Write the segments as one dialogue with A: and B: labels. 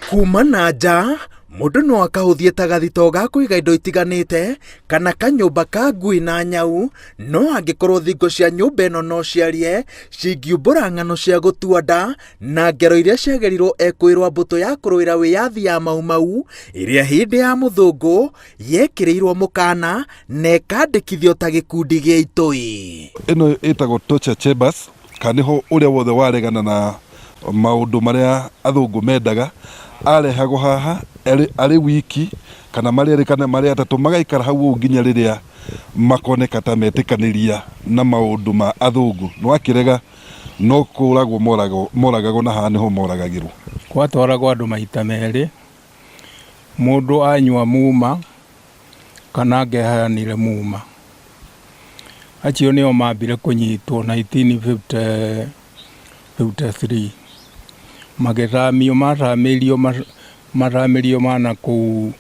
A: Kuma na nja, mũndũ no akahũthie ta gathito ga kũiga indo itiganĩte kana kanyũmba ka ngui na nyau, no angĩkorwo thingo cia nyũmba ĩno no ciarie, cingiumbũra ng'ano cia gũtua nda na ngero iria ciagerirwo ekũĩrwo mbũtũ ya kũrũĩra wĩyathi ya Mau Mau ĩrĩa hĩndĩ ya mũthũngũ yekĩrĩirwo mũkana na ĩkandĩkithio ta gĩkundi gĩa itoi.
B: Ĩno ĩtagwo torture chambers kana nĩho ũrĩa wothe waregana na maũndũ marĩa athũngũ mendaga arehagwo haha arĩ wiki kana marĩ erĩ kana marĩ atatũ, magaikara hau ũguo nginya rĩrĩa makoneka ta metĩkanĩria na maũndũ ma athũngũ. Na wakĩrega no kũragwo moragagwo na haha nĩho moragagĩrwo.
C: Gwatwaragwo andũ maita merĩ, mũndũ anyua muma kana angĩaheanire muma. Acio nĩo mambire kũnyitwo 1953 magĩthamio, mathamĩrio mathamĩrio ma nakũu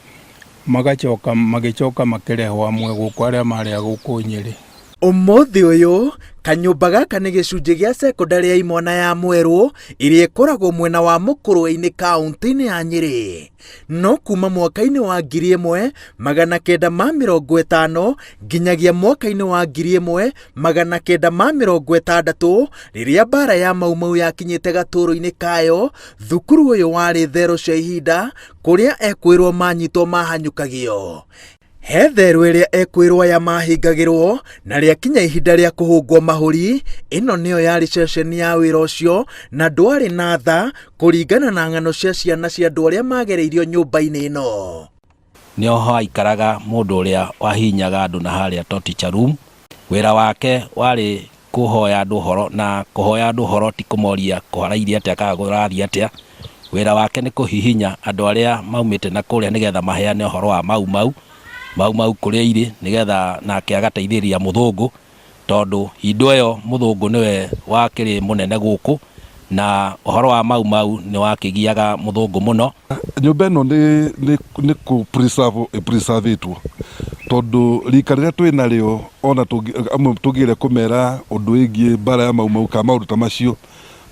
C: magacoka magĩcoka makĩrehwo amwe gũkũ arĩa marĩ a gũkũ Nyĩrĩ.
A: Ũmũthĩ ũyũ, kanyũmba gaka nĩ gĩcunjĩ gĩa cekondarĩ ya imwana ya Mwerũ ĩrĩa ĩkoragwo mwena wa Mũkũrwe-inĩ kaũntĩ-inĩ ya Nyĩrĩ. No kuma mwaka-inĩ wa 1950 nginyagia mwaka-inĩ wa 1960 rĩrĩa mbara ya Mau Mau yakinyĩte gatũrũ-inĩ kayo, thukuru ũyũ warĩ thero cia ihinda kũrĩa ekwĩrwo manyitwo mahanyũkagio. He therũ ĩrĩa ekwĩrwo aya mahingagĩrwo na rĩakinya ihinda rĩa kũhũngwo mahũri, ĩno nĩyo yarĩ ceceni ya wĩra ũcio na ndwarĩ na tha kũringana na ng'ano cia ciana cia andũ arĩa magereirio nyũmba-inĩ ĩno.
D: Nĩho haikaraga mũndũ ũrĩa wahihinyaga andũ na harĩa torture room. Wĩra wake warĩ kũhoya andũ ũhoro, na kũhoya andũ ũhoro ti kũmoria kũraire atĩa kana kũrathiĩ atĩa. Wĩra wake nĩ kũhihinya andũ arĩa maumĩte na kũrĩa nĩgetha maheane ũhoro wa Mau Mau, Mau Mau kũrĩa irĩ, nĩgetha nake agateithĩrĩria mũthũngũ, tondũ hingo ĩyo mũthũngũ nĩwe wakĩrĩ mũnene gũkũ, na ũhoro wa Mau Mau nĩ wakĩgiaga mũthũngũ mũno.
B: Nyũmba ĩno nĩ kũ preserve ĩ preserve ĩtwo tondũ rika rĩrĩa twĩ narĩo ona amwe tũngĩgeria kũmera ũndũ wĩgiĩ mbara ya Mau Mau kana maũndũ ta macio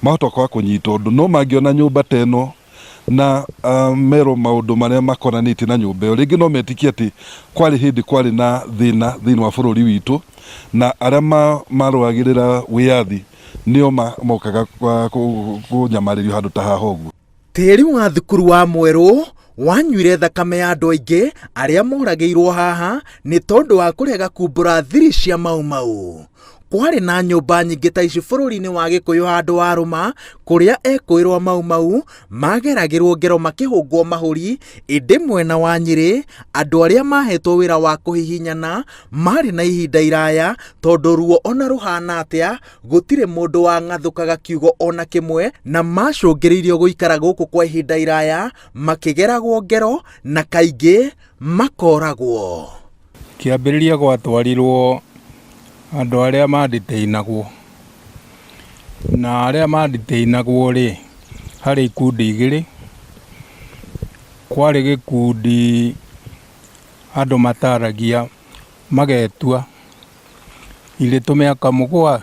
B: mahota kwaga kũnyita ũndũ, no mangĩona nyũmba ta ĩno na merwo maũndũ marĩa makonanĩtie na nyũmba ĩyo, rĩngĩ no metĩkie atĩ kwarĩ hĩndĩ kwarĩ na thĩna thĩinĩ wa bũrũri witũ na arĩa marũagĩrĩra wĩyathi nĩo mokaga kũnyamarĩrio handũ ta haha ũguo.
A: Tĩri wa thukuru wa Mwerũ wanyuire thakame ya andũ aingĩ arĩa moragĩirwo haha nĩ tondũ wa kũrega kumbũra thiri cia Mau Mau. Kwarĩ na nyũmba nyingĩ ta ici bũrũri-inĩ wa Gĩkũyũ handũ wa rũma kũrĩa ekũĩrwo Mau Mau mageragĩrwo ngero makĩhũngwo mahũri, ĩndĩ mwena wa Nyĩrĩ andũ arĩa mahetwo wĩra wa kũhihinyana marĩ na ihinda iraya tondũ ruo ona rũhana atĩa gũtirĩ mũndũ wang'athũkaga kiugo ona kĩmwe na macũngĩrĩirio gũikara gũkũ kwa ihinda iraya makĩgeragwo ngero na kaingĩ makoragwo.
C: Kĩambĩrĩria gwatwarirwo andũ arĩa manditĩinagwo, na arĩa manditĩinagwo rĩ, harĩ ikundi igĩrĩ, kwarĩ gĩkundi andũ mataragia magetua irĩ tũmĩaka mũgwa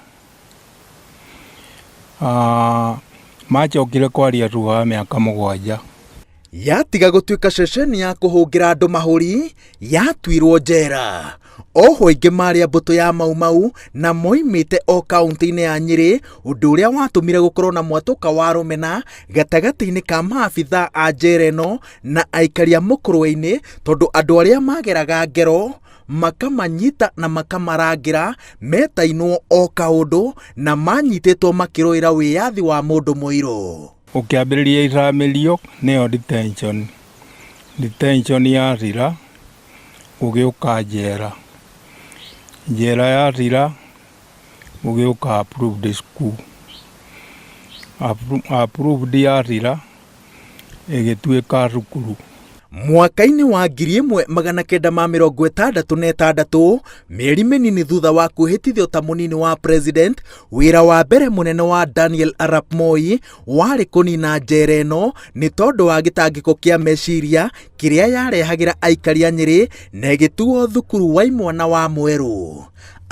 C: macokire kwaria thutha wa mĩaka 7.
A: Yatiga gũtuĩka ceceni ya kũhũngĩra andũ mahũri, yatuirwo njera. Ohwo aingĩ marĩ a mbũtũ ya Mau Mau na moimĩte o kaũntĩ-inĩ ya Nyĩrĩ, ũndũ ũrĩa watũmire gũkorwo na mwatũka wa rũmena gatagatĩ-inĩ ka maabithaa a njera ĩno na aikari a Mũkũrwe-inĩ, tondũ andũ arĩa mageraga ngero makamanyita na makamarangĩra metainwo o kaũndũ na manyitĩtwo makĩrũĩra wĩyathi wa mũndũ mũirũ.
C: Ũkĩambĩrĩria ithamĩrio nĩyo detention, detention yathira gũgĩũka njera, njera yathira gũgĩũka approved school, approved yathira ĩgĩtuĩka thukuru.
A: Mwaka-inĩ wa 1966, mĩeri mĩnini thutha wa kwĩhĩtithio ta mũnini wa president, wĩra wa mbere mũnene wa Daniel Arap Moi warĩ kũnina njera ĩno nĩ tondũ wa gĩtangĩko kĩa meciria kĩrĩa yarehagĩra aikari a Nyĩrĩ na ĩgĩtuo thukuru wa imwana wa Mwerũ.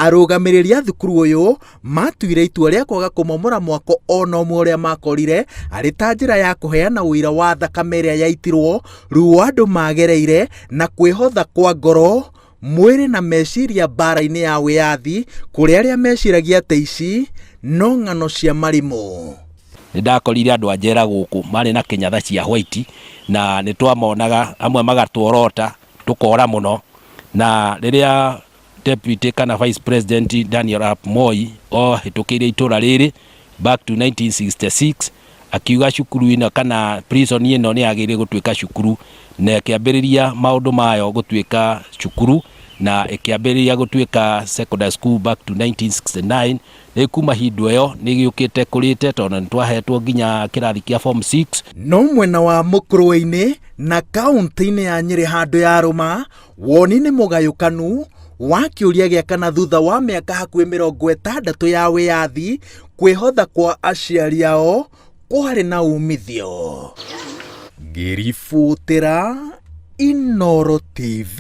A: Arũgamĩrĩri a thukuru ũyũ matuire itua rĩa kwaga kũmomora mwako ona ũmwe ũrĩa makorire arĩ ta njĩra ya kũheana ũira wa thakame ĩrĩa yaitirwo, ruo andũ magereire na kwĩhotha kwa ngoro, mwĩrĩ na meciria mbara-inĩ ya wĩyathi kũrĩ arĩa meciragia atĩ ici no ng'ano cia marimũ.
D: Nĩ ndakorire andũ a njera gũkũ marĩ na kĩnyatha cia white na nĩ twamonaga amwe magatworota tũkora mũno. Na rĩrĩa deputy kana vice president Daniel Arap Moi ohĩtũkĩire itũra rĩrĩ back to 1966 akiuga cukuru ĩno kana prison ĩno nĩ yagĩrĩire gũtuĩka cukuru, na ĩkĩambĩrĩria maũndũ mayo gũtuĩka cukuru na ĩkĩambĩrĩria gũtuĩka secondary school back to 1969. Rĩu kuma hingo ĩyo nĩ gĩũkĩte kũrĩte tondũ nĩ twahetwo nginya kĩrathi kĩa form 6.
A: No mwena wa Mũkũrwe-inĩ na kaunti-inĩ ya Nyĩrĩ handũ ya Rũma, woni nĩ mũgayũkanu wa kĩũria gĩa kana thutha wa mĩaka hakuhĩ 60 ya wĩyathi kwĩhotha kwa aciari ao kwarĩ na umithio. Ngĩribotera Inooro TV,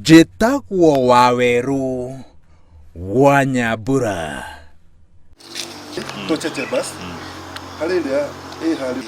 A: njĩtagwo Wawerũ wa Nyambura.
B: Tocheche bas harĩ ĩrĩa ĩ harĩ.